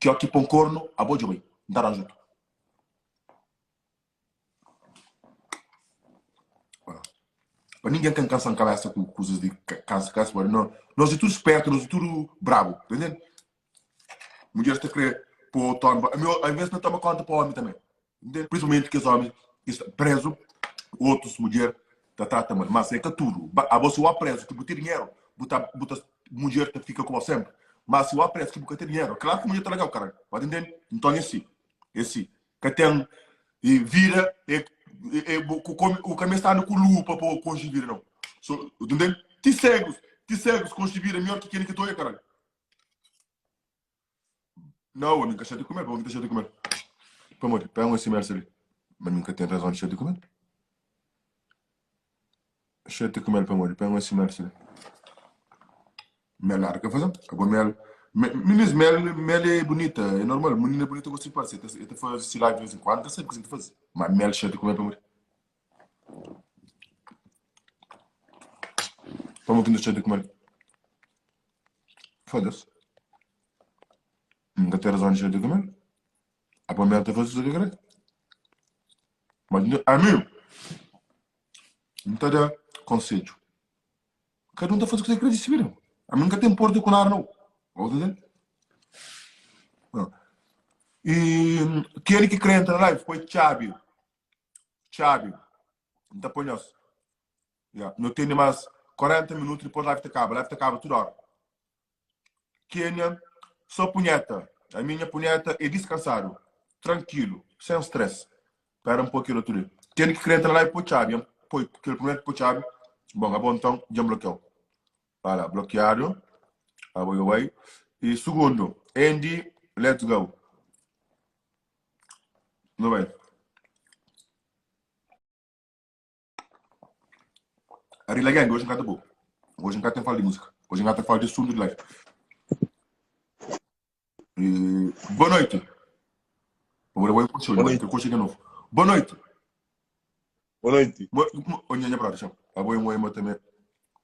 Ki ó ki pon kornu, abo dja bai. N ta ranja otu. Pa ningen ka nkansa-m kabesa ku kuzas di kansa kabesa, pamodi no, nos é tudu spertu, nos é tudu brabu, ta ntende? Mudjeris ta kre po toma, ami alves na toma konta pa omi tanbe, ntende? Prinsipalmenti kes omi ki sta prezu, otus mudjer ta trata mal, mas é ka tudu. Abo si bu prezu ki bu ten dinheru, bu ta, bu ta, mudjer ta fika ku bo senpri, mas si bu prezu ki bu ka ten dinheru, klaru ki mudjer ta largau, karai, ba ta ntende? Nton é si, é si. Ka ten e vida e e bu ku come u ka meste anda ku lupa pa konxe vida não. So, entende? Ti cegos, ti cegos konxe vida melhor que aquele que toia, caralho. Não, eu nunca xate comer, pa que xate comer. Pamodi, pega um SMS ali. Mas nunca tem razão de xate comer. Xate comer pamodi, pega um SMS ali. Mel nada ka faze. Abo mel. Minis mel, mel é bonita, é normal. Menina bonita gosta de parse. Eu te faço esse live de vez em quando, não sei o que você faz. Mas mel cheio de comer para morrer. Vamos que não cheio de comer. Foda-se. Nunca tem razão de cheio de comer. A mel te faz o que quer. Mas a mim, não tá dando conselho. Kada un ta faze kuzê ki krê di si vida. Ami N ka ten porta ku nada nau. Bo ta ntende? I kel ki krê entra na live poi txabi. Txabi. N ta poi nhos. Ya, no tene mas 40 minutu dipôs live ta kaba. Live ta kaba tudu ora. Kenia, só punheta. A minha punheta é diskansadu, trankilu, sen stress. Pera un poki otu dia. Ken ki kre entra la e poi txabi. N poi kel primeru ki poi txabi. Bon, abo nton dja N blokiau. Ala, blokiadu. Abo yo bai. I sugundu, Andy, let's go. Nu bai. Arila Gang, hoje N ka ta bo. Hoje N ka ten fala di músika. Hoje N ka ta fala di asuntu di life. E, boa noite. Agora vou encoxar, Boa vai noite. encoxar de novo. Boa noite. Boa noite. Ô, nha, nha brother, txau. Abo é um emo também.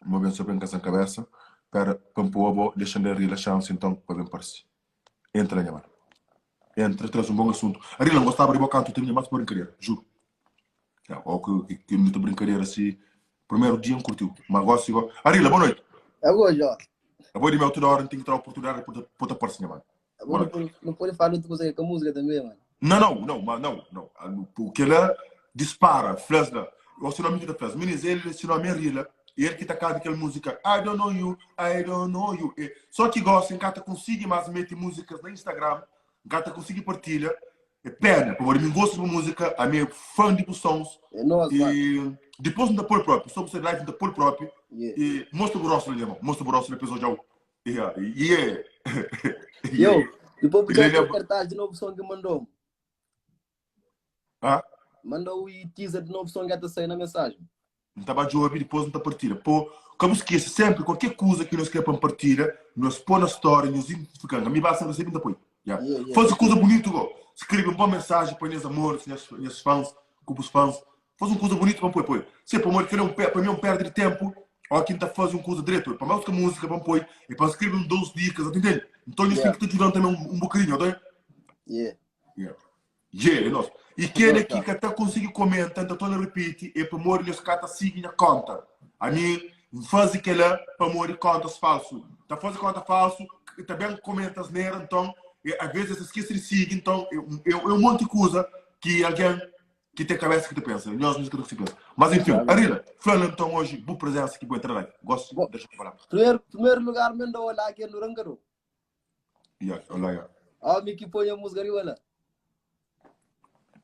Uma benção bem casa cabeça. Pera, pampo abo, deixando a Arila chance então para bem parece. Entra, nha mano. Entra, traz um bom assunto. Arila, não gostava de bo canto, tinha mais por brincadeira, juro. É, ou que, que, que muita brincadeira assim. Primeiro dia não curtiu, mas gosto igual. Arila, boa noite. É bom, Jó. Abo de meu toda hora não tem que ter a oportunidade para para aparecer, nha mano. É bom, não pode, não pode falar outra coisa com a música também, mano. Não, não, não, mas não, não. O que ela dispara, flash lá. O seu nome que tá flash. Meninas, ele, seu nome é Rila. Ele que tá canta aquela música I don't know you, I don't know you. E, só que gosta, encata consiga mais mete músicas na Instagram, encata consiga partilha. É pena, porque eu gosto de música, a minha fã de sons. É nós, mano. E depois não dá por próprio, só você live não dá por próprio. Yeah. E mostra o rosto, irmão. Mostra o rosto depois já. Yeah, yeah. Yeah. Yo, depois Ele puxar é aquele cartaz de novo som que mandou. Ah? Mandou o teaser de novo som que tá saindo na mensagem. N ta ba djobe dipôs N ta partilha. Pô, ka bu skese, sénpri kualker kuza ki nos krê pa N partilha, nos pô na stória, nos identifika-m. Ami basta N resebe, N ta poi. Ya. Yeah, yeah. Faze kuza bunitu gó. Skrebe un bon mensaji pa nhas amoris, nhas, nhas fãs, ku bus fãs. Faze un kuza bunitu pa N poi, poi. Se pamodi kel-li é un, pa mi é un perda di ténpu óki ki N ta faze un kuza dretu. Pa N ba buska múzika pa N poi, e pa N skrebe un dôs dikas, ta intende? Nton nhos ten Yeah. ki ta djuda-m tanbê un, un bokadinhu, ok? Yeah. Yeah. Yeah, é nos. E kene Nós ki tá. ka ta konsigi komenta, N ta torna ripiti, é pamodi nhos ka ta sigi nha konta. Ami N faze kela pamodi kontas falsu. Ta faze konta falsu, ta ben komenta asnera, nton é, aves es ta skese di sigi, nton é, é, é un monti kuza ki algen ki ten kabesa ki ta pensa. Nhos nhos ka ta konsigi pensa. Mas enfin, Tá bem. Arila, fla-l nton oji bu prezensa ki bu entra live. Gosi, Bom, dexa ku palavra. primeiro, primeiro lugar, manda olá aqui no Rangador. Yeah, olá, yeah. Homem que põe a música riba lá.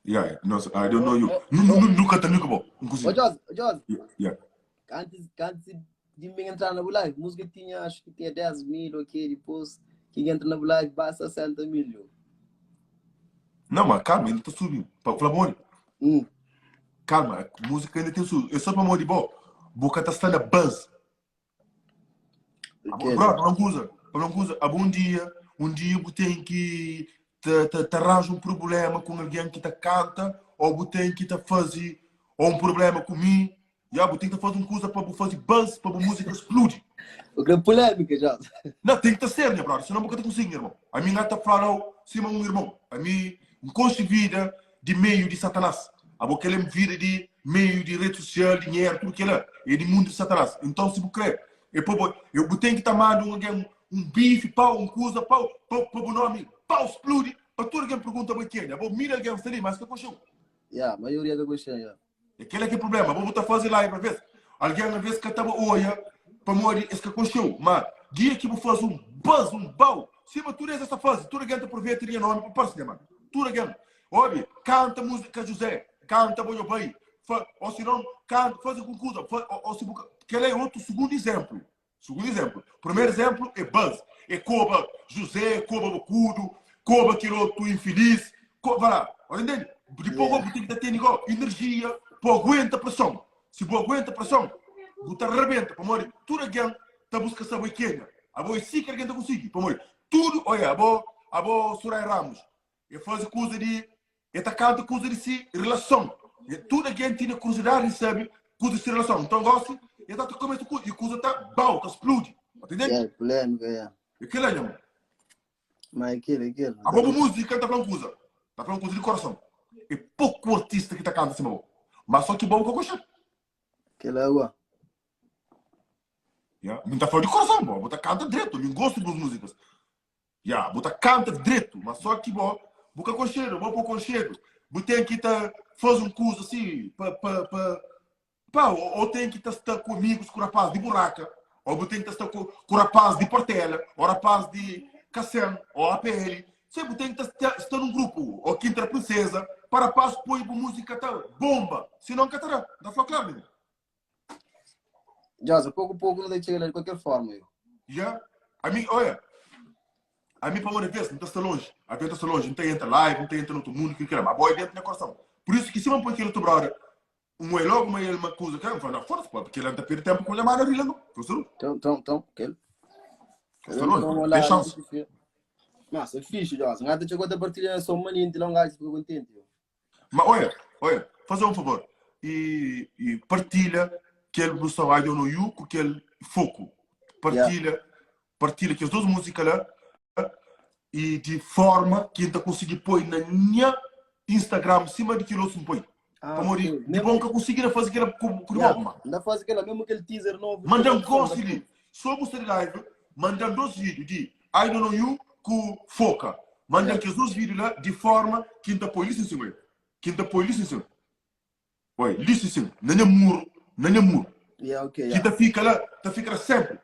Yeah, yeah. Nossa, I don't know Oh, you. oh, Nu, nu, oh, nu, nunca tá nunca bom. oh, Inclusive. Jos, Jos, Yeah, yeah. antes, antes de mim entrar na live, música tinha, acho que tinha 10 mil, ok, depois que entra na live, basta 60 mil. yo. Não, mas calma, ainda tá subindo. Pa falar bom, Hum, calma, a música ainda tem subido. É só para de bom. Boca tá está na buzz. ok, Bro, pa uma coisa, pa uma coisa, a bom dia, um dia bu tem que te, te, te arranja um problema com alguém que te canta, ou bu tem que te fazer ou um problema comigo. Ya, bu ten ki ta faze un kuza pa bu faze buzz, pa bu múzika spludi. Bu kre pulémika, Jos. Não, tem que ta ser, nha brother, senão bu ka ta konsigi, nha irmon. Ami N ta fala-u sima un irmon. Ami N konxe vida di meiu di Satanás. Abo kel é vida di meiu di rede sosial, dinheru, tudu kela é di mundu di Satanás. Então, si bu kre, é pa bo, bu ten ki ta manda un algen un bifi, pau, un kuza, pau, pa, pa bu nomi, pau, spludi, pa tudu algen pergunta bo é kenha. Abo mira algen sta li, mas ka konxe-u. Ya, maioria ka konxe-m, ya. É kela ki é problema. Bo bu ta faze live aves, algen aves ka ta ba oia pamodi es ka konxeu. Ma dia ki bu faze un buzz, un bau, sima tudu es es ta faze, tudu algen ta aproveita di nha nomi pa parse nha mano. Tudu algen. Obi, kanta muzika José, kanta bo nho bai, fa, o sinon kanta, faze algun kuza, fa, o, o si bu ka, kela é otu sugundu izemplu. Sugundu izemplu. Primeru izemplu é buzz. É koba José, koba Bokudu, koba kel otu infiliz, ko, vai lá. Ó, entende? Dipôs Yeah. bu ten ki ta tene igual energia pa aguenta preson. Si bu aguenta preson, bu ta rebenta, pamodi tudu algen ta buska sabe kenha. Abo é si ki algen ta konsigi, pamodi tudu, oia, abo, abo Soraya Ramos, E faze kuza di E ta kanta kuza di si relason E tudu algen tinha kuriosidadi di sabe kuza di si relason Nton gosi e ta ta kumesa ku i kuza ta bau, ta spludi Ta ntende? Yeah, polémika, yeah. É kila nha mon. Ma é kel, é kel. Abo bu múzika ta fla un kuza Ta fla un kuza di korason É poku artista ki ta kanta sima bo Ma so ki bo bu ka konxe Kel agua. Yeah. Mi ta fla di korason bo, bo ta kanta dretu Mi gostu di bus múzikas Ya, bu ta kanta dretu, ma só ki bo bu ka konxedu, bo po konxedu. Bu ten ki ta faze un kuza si pa pa pa pa ou, ou ten ki ta sta ku amigus ku rapaz di Buraka, ou bu ten ki ta sta ku ku rapaz di Portela, ou rapaz di Cacém, ou APL. Se bu ten ki ta sta, sta num grupu, ou Quinta da Princesa, pa rapaz poi bu múzika ta bomba, senão ka ta da. N ta fla klaru, meu. Josa, pouco pouco não tem chega lá de qualquer forma. Eu. Yeah. A mim, olha, a mim para uma vez, não está longe. A mim está longe, não está entra live, não está entra no outro mundo, que que mas boy dentro na coração. Por isso que se não põe aquele outro brother, um é logo, uma ele uma coisa, que eu falo, não, foda-se, pô, porque ele anda perder tempo com a mano ali, não. Professor? Então, então, então, aquele. Professor, tem chance. Nossa, é fixe, Josa. Ngata chegou a partilha só um maninho, lá um gajo fica contente. Ma oia, oia, faze un favor e, e partilha kel bu sta I Don't Know You ku kel Foco. Partilha, yeah. partilha kes dos música lá e de forma que N ta consegui poi na nha Instagram cima di kel outro N poi. Ah, Pamodi ok. di Mesmo, bom ka consegui na faze kel ku, ku di yeah, bom, ma. ainda faz aquela, mesmo aquele teaser novo, Manda aquele um gosto som, li. Só bu sta di live, manda dos vídeo di I Don't Know You ku Foca. Manda Yeah. kes dos vídeo lá di forma ki N ta poi li sin sin, oi. Ki N ta poi li sin sin. Oi, li sin sin, na nha muro, na nha muro. Yeah, ok, Ki yeah. ta fika lá, ta fika lá sempre.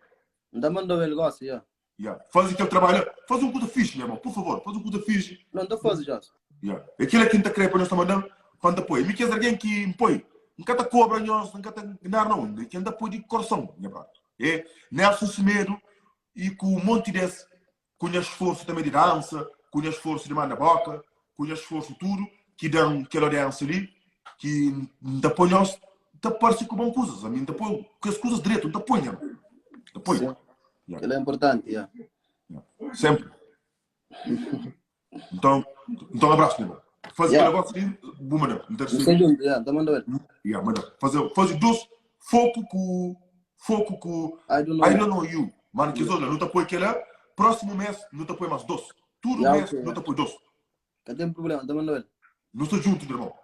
Ainda mandou ele gosta, yeah. Yeah. Faze kel trabalho lá. Faze um kuza fixe, nha irmão, por favor. Faze um kuza fixe. Não, tá faze, Jorge. Yeah. É aquilo que N ta kre pa nhos ta manda-m, pa N ta poi. Mi kes algen ki N poi, N ka ta kobra nhos, N ka ta nada, não. É ki N ta poi di korason, nha brother. É Nelson Semedo e ku un monti des, ku nha sforsu tanbe di dansa, ku nha sforsu di manda boka, ku nha sforsu tudu, ki da-m kel audiensia li, ki N ta poi nhos ta parse ku bon kuzas. Ami N ta poi kes kuzas dretu, N ta poi nha irmon. N ta poi. Sim. Yeah. Kel é importante, yeah. Yeah. Sempre. Então, então abraço, meu irmão. Faz Yeah. aquele negócio ali, bu manda. Não Não sei junto, yeah, tá mandando ele. Yeah, manda. Faz, faz dois foco com foco com I don't know. I don't know you. Mano, que zona, não te põe aquela. Próximo mês, não te põe mais dois. Tudo Yeah, mês, ok, não te põe dois. Ka tem problema, tá mandando ele. Não estou junto, meu irmão.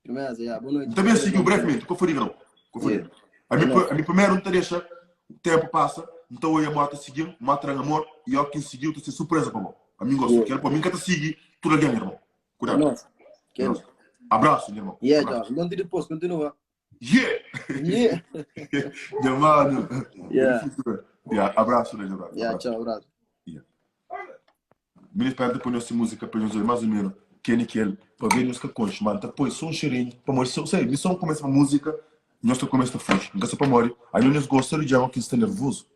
Firmeza, yeah, boa noite. Também seguiu brevemente, qual foi não? Qual foi? Yeah. A mim, a mim primeiro não te deixa, o tempo passa, então eu e a morte seguiu, mata amor, e eu quem seguiu, te ser surpresa para mim. A mim gosto, Yeah. quero para mim que te sigue, tudo alguém, irmão. Cuidado. Nossa. Que... Abraço, meu irmão. Yeah, Abraço. tchau. Não te depois, continua. Yeah! Yeah. Meu mano. Yeah. Yeah, abraço, né, abraço. Yeah, tchau, abraço. Yeah. Me espero depois nossa música para nós mais ou menos quem é que ele para ver nos cacões, mano, tá põe só um cheirinho para morrer, só sei, missão começa uma música, nós tá começa a fugir, nunca se para morrer. Aí nós gosta de jam que está nervoso.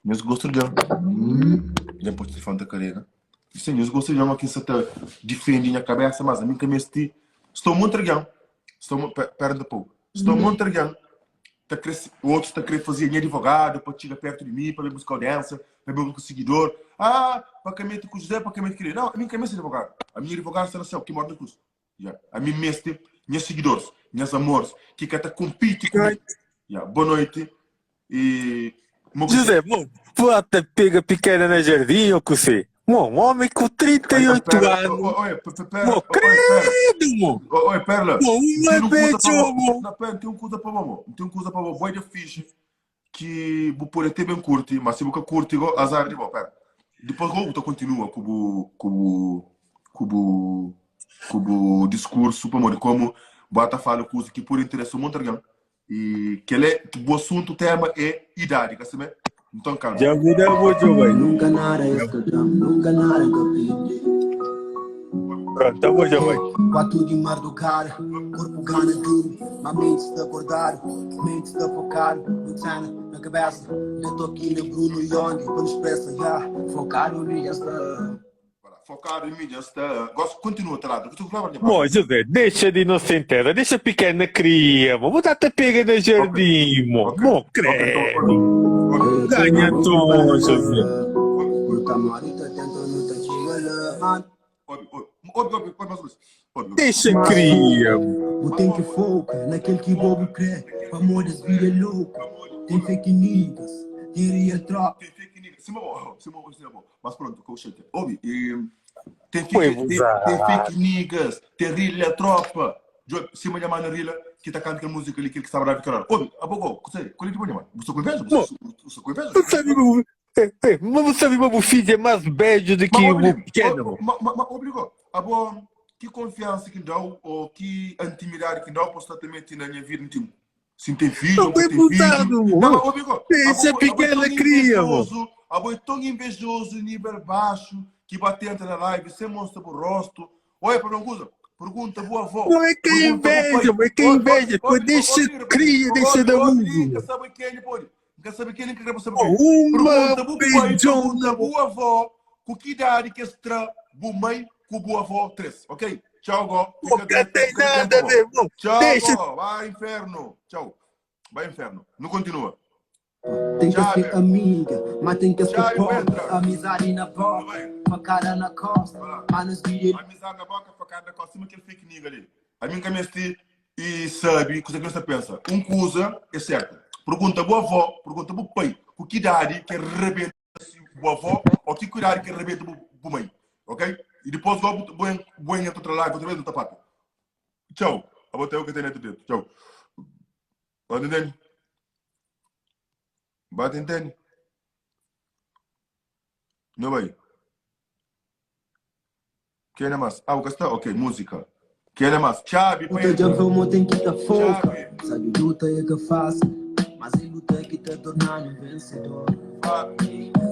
Nós gosta de jam. Depois telefone tá carrega. Sim, nós gosta de jam que está defende minha cabeça, mas a minha cabeça estou muito jam. Estou pera um pouco. Estou muito jam. Tá cresce, o outro está querendo fazer minha advogado para chegar perto de mim, para me buscar audiência, para me buscar seguidor. Ah, para que mete com o José, para que mete com ele. Não, a minha cabeça é advogado. A minha advogada está no céu, que mora na cruz. Yeah. A minha mestre. Nhas sigidoris, nhas amoris ki ka ta konpiti ku mi. Ya, boa noiti e mo ku José, mo, bu ata pega pikena na jardim ou kuse? Mo, um homem com Ai, 38 pera, anos. oi, pera, Mo, oi, pera. credo, mo. Oi, Perla, Mo, tem uma um coisa para beijou, bo. mo. Na pera, tem um coisa para bo, mo. Tem um coisa para bo. Boy da fixe que bu pode até bem curte, mas se bu ka curte, go azar de bo, pera. Depois go, bu continua com bu com bu com bu com bu discurso, pa modi como bota fala coisa que pode interessar um monte de alguém. E que ele que o assunto, o tema é idade, quer saber? Então calma. Já muda, mo, jovem. Nunca nada escapam, nunca nada capim. Pronto, tá bom, jovem. 4 de madrugada, corpo gana duro, mas mente está acordado, mente está focado, no treino, na cabeça. Já tô aqui na Bruno Young, para nos expressa, já, focado em mim, já está. Focado em mim, já está. Gosto, continua, tá lá. Tu falava de Mo, José, deixa de inocenteza, deixa pequena cria, mo. Vou dar-te pega no jardim, mo. Ok. Mo, Ok, então, credo. ok. Ganha tom, José. Luta marita, tenta, luta, chega lá. Ouve, ouve, ouve, ouve, ouve mais uma vez. Ouve, ouve. Deixa cria, mo. Bu tem que foca naquele que bobo crê. Amor das vida é louco. Tem fake niggas, tem real tropa. Tem fake niggas. Sim, bom, sim, bom, sim, bom. Mas pronto, que eu chego. Ouve, e, tem Foi fake, tem, abusado. tem fake niggas, tem real tropa. Se me chamar na rila, que tá cantando música ali, que ele que sabe lá ficar. Ouve, a pouco, sei, qual é que mano? Você com inveja? Mo, Você, você com inveja? tu sabe, meu, é, é, mas você sabe, meu filho é mais beijo do Mas que o obrigou, pequeno, mo. mas obrigou. A bom, que confiança que dá, ou que intimidade que dá, posso estar também na minha vida, tipo, se tem filho, Não ou foi não tem filho. abusado, Não, mas mo. obrigou. A Deixa bom, a bom é pequena tão cria, mo. invejoso, a bom é tão invejoso, nível baixo, que bate entra na live, sem mostra o rosto. Olha para uma coisa, pergunta boa avó, Não é que é pergunta bom inveja, pai. mo, é que é inveja. Pô, deixa cria, deixa de abuso, Nunca mo. sabe quem ele pode. Nunca sabe quem ele quer saber Mo, quem. Uma Pergunta bu pai, pergunta beijona, mo. bu avó, com que idade que extra bu mãe com bu avó três, ok? Tchau, go. Mo, Fica que bem, tem fica bem, nada bom. de, mo. Tchau, Deixa go. Vai inferno. Tchau. Vai inferno. Não continua. Tem que Tchau, ser amiga, mas tem que ser Tchau, pobre. entra. Amizade na boca, Vai. facada na costa. Vai lá. Manos vida Amizade na boca, facada na costa, cima aquele fake nigga ali. A mim que e sabe, coisa que você pensa. Um coisa é certa. Pergunta boa avó, pergunta bo pai, com que idade que arrebenta boa avó ou que idade que arrebenta bo mãe, ok? E depois vou bem bem entra outra live, outra vez no tapato. Tchau. A botar o que tem dentro. Tchau. Bate entende? Bate entende? Não vai. Quem é mais? Ah, o que está? Ok, música. Quem é mais? Tchabi, Luta já vou, tem que tá foca. Tchabi. Sabe, luta é que faço, mas é luta que te torna um vencedor.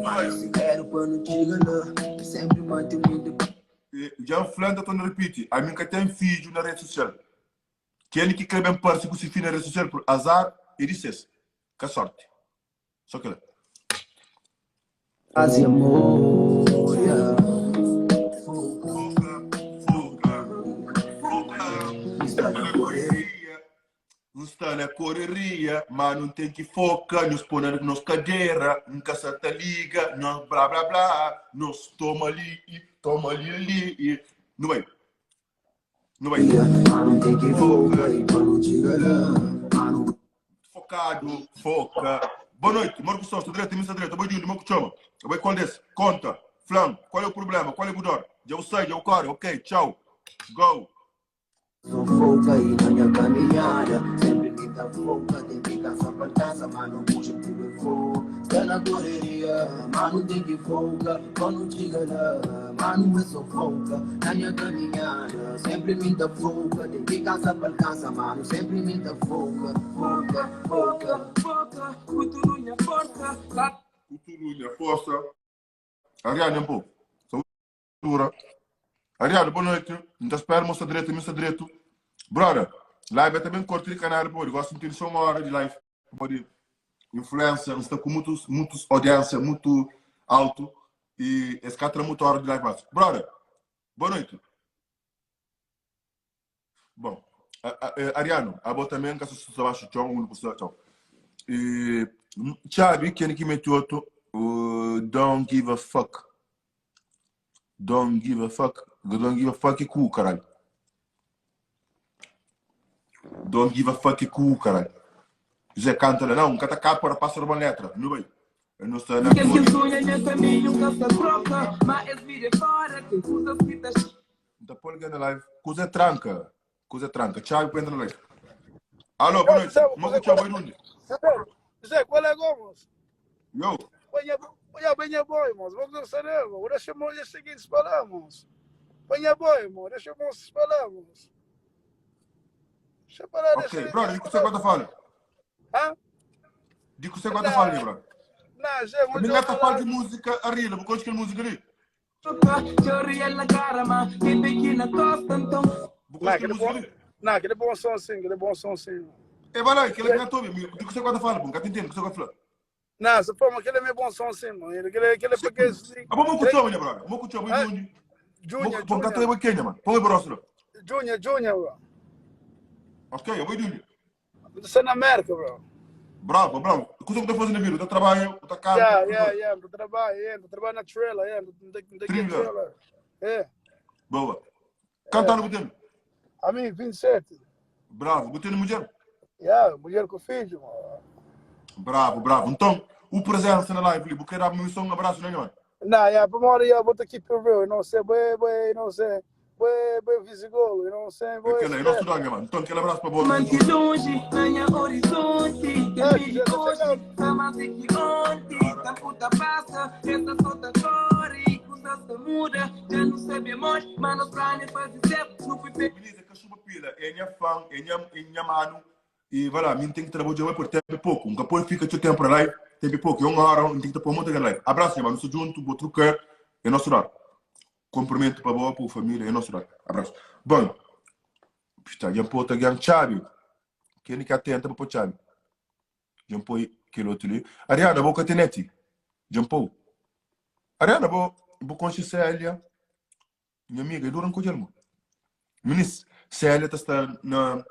Mas se quero pra não chegar lá, sempre manter muito. Já falando, estou no repeat. A mim que tem filho na rede social. Quem que quer bem parece com o filho na rede social por azar e disse que sorte. Só que lá. Paz e amor, yeah. Foca, foca, foca. Está na correria. Não está na correria, mas não tem que focar, nos pôr na nossa cadeira, nunca se te liga, nós blá blá blá, nós toma ali, e toma ali ali, e não vai. Não vai. Mas não tem que focar e pra não chegar lá. Mas não Focado, foca. Boa noite, Marcos Souza, direito, missa direita, boi de onde, Marco chama. Boi qual desse? Conta. Flam, qual é o problema? Qual é o dor? Já eu sei, já eu quero, ok, tchau. Go. Só foca aí na minha caminhada. Sempre me dá foca, tem que caçar pra casa, mas não puxa pro fogo. Está na correria, mas não tem que folga. Quando chega lá, mas não é só foca. Na minha caminhada, sempre me dá foca. Tem que caçar pra casa, mano, sempre me dá foca. Foca, foca. Foca, futuro minha força. Lá Futuro, minha força. Ariane, um pouco. Saúde. Ariane, boa noite. Não te espero, moça direito, moça direito. Brother, live é também curto de canal, pô. Eu gosto de ter só uma hora de live. Pode influência, não está com muitos, muitos audiência, muito alto. E esse cara tem muita hora de live. Mas, brother, boa noite. Bom, Ariano, a boa também, que se abaixo, tchau, um tchau. E Chabi, quem que mete outro, don't give a fuck. Don't give a fuck. Don't give a fuck é cu, caralho. Don't give a fuck ku caralho. José canta lá, não, nunca tá cá para passar uma letra. Não vai. Eu não estou na Kel ki sonha nha caminho ka sta troca Ma es vida é fora, tem kuzas ki ta Não tá pôr na live. Coisa tranca. Coisa tranca. Tchau, para entrar na live. Alô, boa noite. Como é que tchau, vai onde? José, qual é Gomes? Yo. Olha, bem é bom, irmãos. Vamos dançar, irmão. Deixa eu os seguintes falamos. Bem é bom, irmão. Deixa eu falamos. Deixa eu falar, Ok, brother, de que você gosta fala? Hã? De que você gosta fala, brother? Não, Zé, A minha gata fala de música, Arila, vou conseguir música ali. Chorria na cara, ma quem vem aqui na costa, então Vou Não, conseguir aquele música bom, ali. não, aquele bom som sim, aquele bom som sim. É, vai lá, aquele que cantou, amigo. De que você gosta fala, nunca te entendo, que você gosta fala. Não, essa forma, aquele é meu bom som sim, mano. Aquele, aquele é porque assim. Ah, vamos com o tchau, minha brother. Vamos com o tchau, vai de onde? Júnior, Bom, cantou Júnior, em Kenya, mano. Põe o braço lá. Júnior, Júnior, bro. Ok, eu vou de onde? Você na América, bro. Bravo, bravo. O que você está fazendo na vida? Tá trabalho, tá casa. Yeah, yeah, yeah. Do trabalho, yeah. Do trabalho na trailer, yeah. Do, do, do, Trilha. trailer. É. Boa. Cantando botando. A mim, 27. Bravo, botando mulher. Yeah, mulher com filho, mano. Bravo, bravo. Então, o presença na live, vou querer dar um abraço, né, mano? Não, yeah, para uma hora, yeah, vou aqui para real, you know, say, boy, boy, you know, say, boy, boy, visigolo, you know, say, boy. Aquele aí, nosso dog, mano. Então, aquele abraço para você. Mante longe, na minha horizonte Quem vive hoje, tá mais que ontem Da puta passa, essa solta corre Coisas que muda, já não sabe mais Mas nós planos fazem certo, não fui feito Beleza, cachorro pila, é minha fã, é minha, é minha mano. E vai lá, mim tem que trabalhar por tempo pouco. Nunca pode ficar teu tempo para live, tempo pouco. É uma hora, não tem que pôr muito live. Abraço, mano. Sou junto, vou trocar. É nosso lado. Cumprimento para boa, para a família, é nosso lado. Abraço. Bom, está, já pô, tá ganhando chave. Quem que atenta para pôr chave? Já pô, aquele outro ali. Ariana, vou catenete. Já pô. Ariana, vou, vou com Célia. Minha amiga, dura um coisa, irmão. Minis, Célia está na.